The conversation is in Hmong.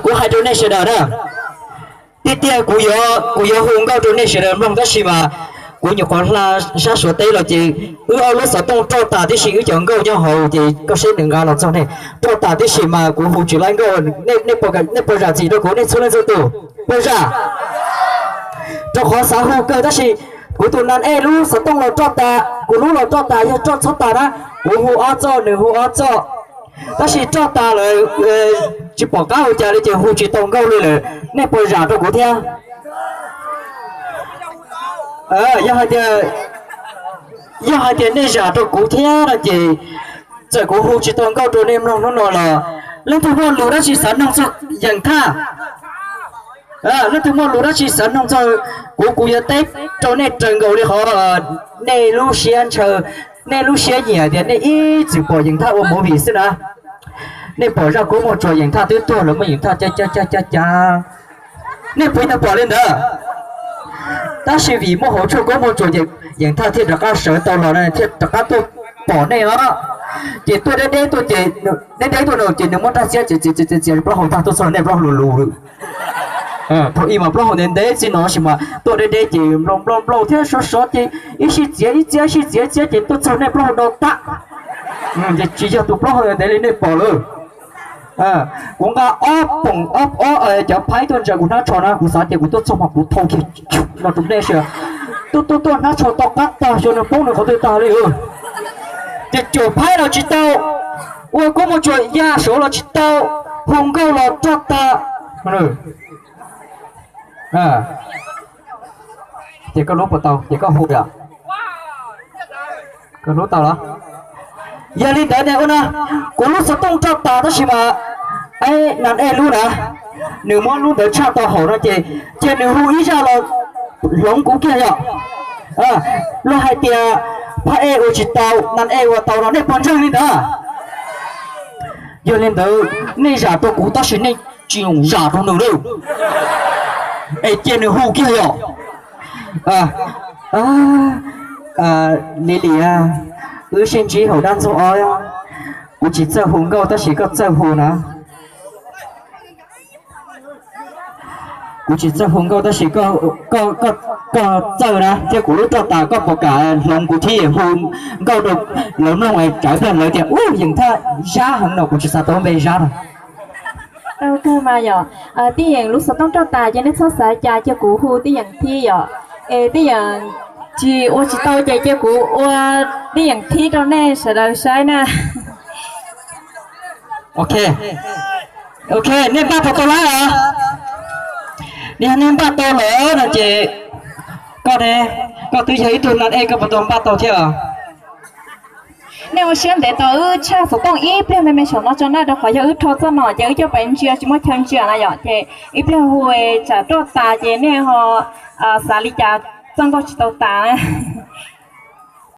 Kuv hais rau nej sawv daws na, tiag tiag kuv yuav, kuv yuav hu nkauj rau nej sawv daws mloog tab sis mas kuv nyuam qhuav hla sab Suav teb los ces wb ob lub xov tooj roj tas tib si, wb cov nkauj nyob hauv ces koj saib nws nqa los txog nej roj tas tib si mas kuv hu tsis laib nkauj. Nej puas zam txim rau kuv nej txhua leej txhua tus? Puas zam? Rau qhov xav hu kawg tab sis kuv tus nan ej lub xov tooj los roj tas, kuv lub los roj tas, yog roj txhob tas na, kuv hu ob txoj nws hu ob txoj. Tab sis roj tas lawm, tsis pom qab ua cas li ces hu tsis tau nkauj li lawm, nej puas zam rau kuv thiab? Yog hais tias, yog hais tias nej zam rau kuv thiab no ces txawm kuv hu tsis tau nkauj rau nej mloog hnub no los leej twg muaj lus dab tsi xav noog txog Yeem Thaj, leej twg muaj lus dab tsi xav noog txog kuv, kuv yuav teb rau nej raws nkaus li qhov nej lub siab ntshaw, nej lub siab nyiam tias nej ib txwm pom Yeem Thaj ua movie xwb na. Nej pom zaj Koob Muaj Tsuas Yeem Thaj twb tuag lawm, muaj Yeem Thaj ca ca ca ca ca, nej puas tau pom li ntawd? Tab sis vim muaj hauv tshuaj Koob Muaj Tsuas ces Yeem Thaj thiaj rov qab sawv tau los na, thiaj rov qab tuaj pom nej os. Ces tuaj deb deb tuaj ces, deb deb tuaj no ces nws muab rab txiab txiav txiav txiav plaub hau tag tuaj txog nej plaub hau lus lus. Thaum ub mas plaub hau ntev ntev txij no sis mas tuaj deb deb ces nplau nplau nplau thiab sov sov ces ib sij txiav ib txiab, ib sij txiav ib txiab ces tuaj txog nej plaub hau do tag. Ces tsis yog tus plaub hau ntev li nej pom lawm. Kuv nqa ob poom ob ob cov phaib tuaj ntsaws kuv hnab tsho na, kuv xav tias kuv tuaj txog mas kuv thau kiag no rau nej saib. Tuaj tuaj tuaj hnab tsho tau qab tag xyov nws poob nws qhov twg tag li. Ces caum phaib los tsis tau, ua Koob Muaj Tsuas ya saud los tsis tau, hu nkauj los roj tag. Ces koj lub puas tau ces koj hu yom? Koj lub tau los? Yog li ntawd ne ua no, kuv lub xov tooj roj tas tab sis mas, Nas Ej lub na, nws muab lub ntawd tshaj tau haum no ces, ces nws hu ib zaj los hloov kuv kiag yom. Luag hais tias Phaj Ej ua tsis tau, Nas Ej ua tau no nej puas ntseeg li ntawd? Yog li ntawd nej zam rau kuv tab sis nej tsis zoo zam rau nws lawm, es cia nws hu kiag yom. Li li, wb sib ntsib hauv dab ntxoog ob, kuv tsis txawj hu nkauj tab sis koj txawj hu na. Kuv tsis txawj hu nkauj tab sis koj txawj na, thiab kuv lub roj tas koj puas kam hloov kuv thiab hu nkauj rau lawv mloog es tsawv pliag lawv tias ub Yeem Thaj zab heev no, kuv tsis xav tau npe zab no. Tij Yeem lub xov tooj roj tas ces nej txhob xav cas, cia kuv hu Tij Yeem thib yom. Es Tij Yeem tsis ua tsis tau ces cia kuv ua Tij Yeem thib rau nej sawv daws saib na. Ok, nej npaj tau tau lawm os. Yog nej npaj tau lawm no ces koj, koj twb yog ib tug Nas Ej koj puas tau npaj tau thiab os? Nej ua siab ntev tos wb tshaj xov tooj ib pliag me me saum no tso na, rau qhov yog wb rho txoj no ces wb coj pais ntsia tsis muaj chaw ntsia na yom, ces ib pliag hu tsam roj tas ces nej ho xav li cas txoj nkauj tsis tau tas na.